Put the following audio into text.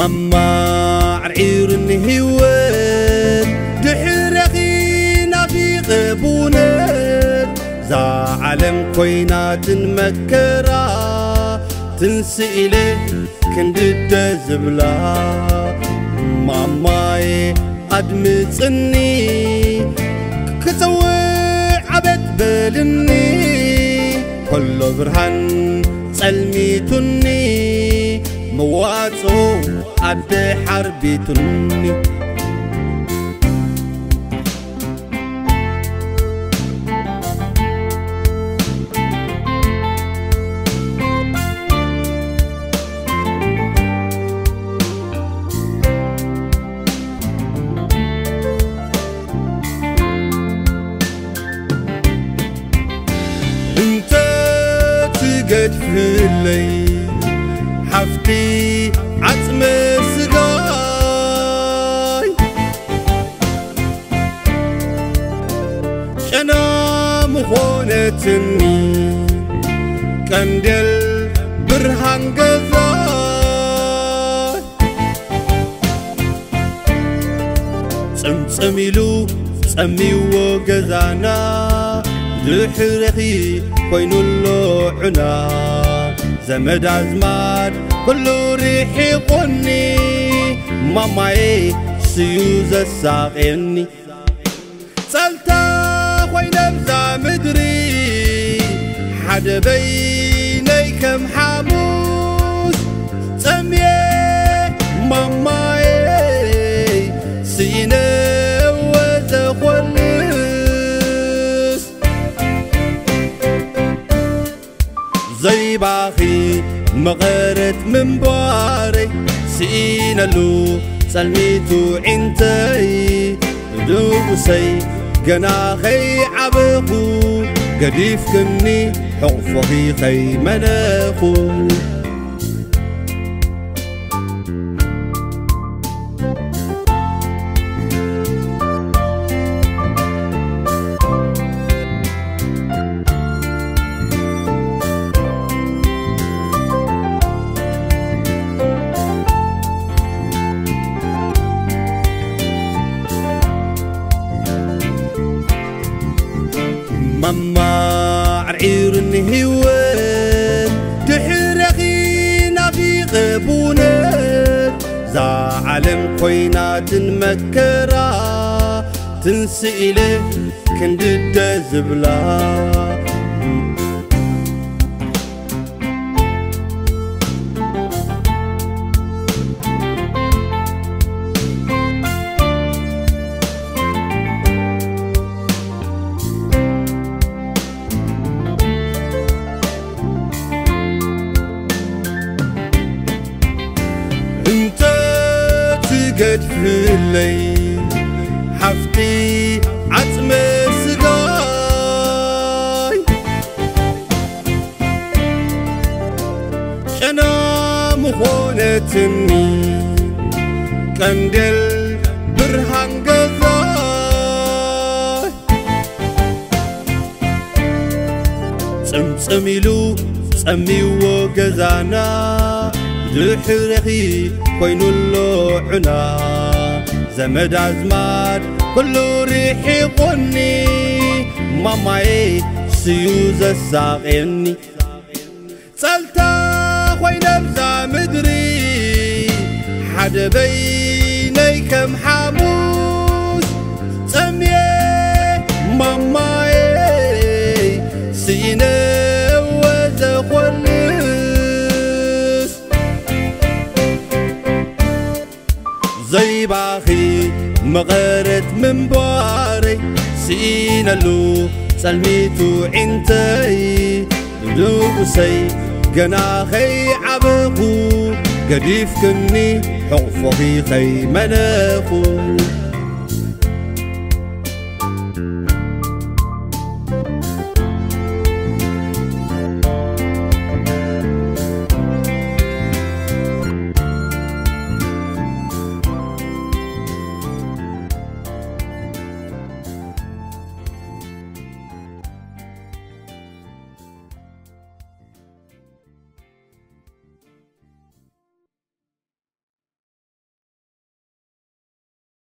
ኣማዕርዒሩኒ ህይወት ድሕረኺ ናፊቐ ብእውነት እዛ ዓለም ኮይናትን መከራ ትንስኢለ ክንድደ ዝብላ ማማየ ኣድምጽኒ ክጽውዕ ኣቤት በልኒ ከሎ ብርሃን ጸልሚቱኒ መዋጽኦ ኣደ ሓርቢቱኒ እንተ ትገድፍለይ ሓፍቲ ዓጽመ ስጋይ ጨና ምኾነትኒ ቀንዴል ብርሃን ገዛ ጽምጽም ኢሉ ጸሚዎ ገዛና ድሕረኺ ኮይኑሎ ዑና ዘመድ ኣዝማድ ኩሉ ርሒቑኒ ማማየ ስዩ ዘሳቕየኒ ጸልታ ኮይነ ኣብዛ ምድሪ ሓደ በይነይ ከም ሓሙስ ጸምየ ማማየ ስኢነ ወዘኾልስ ዘይባኺ መቐረት ምንባረይ ስኢነሉ ጸልሚቱ ዒንተይ ንኡሰይ ገና ኸይዓበኹ ገዲፍክኒ ሕቑፎኺ ኸይመነኹ ማማ ዓርዒሩኒ ህይወት ድሕረኺ ናፊቐ ብእውነት እዛ ዓለም ኮይናትን መከራ ትንስኢለ ክንድደ ዝብላ እንተ ትገድፍለይ ሓፍቲ ዓጽመ ስጋይ ጨና ምኾነትኒ ቀንዴል ብርሃን ገዛ ጽምጽም ኢሉ ጸሚዎ ገዛና ድሕረኺ ኮይኑሎ ዑና ዘመድ ኣዝማድ ኩሉ ርሒቑኒ ማማየ ስዩ ዘሳቕየኒ ጸልታ ኮይነ ኣብዛ ምድሪ ሓደ በይነይ ከም ሓሙስ ጸምየ ማማየ ስኢነ ወዘኾልስ ዘይባኺ መቐረት ምንባረይ ስኢነሉ ጸልሚቱ ዒንተይ ንኡሰይ ገና ኸይዓበኹ ገዲፍክኒ ሕቑፎኺ ኸይመነኹ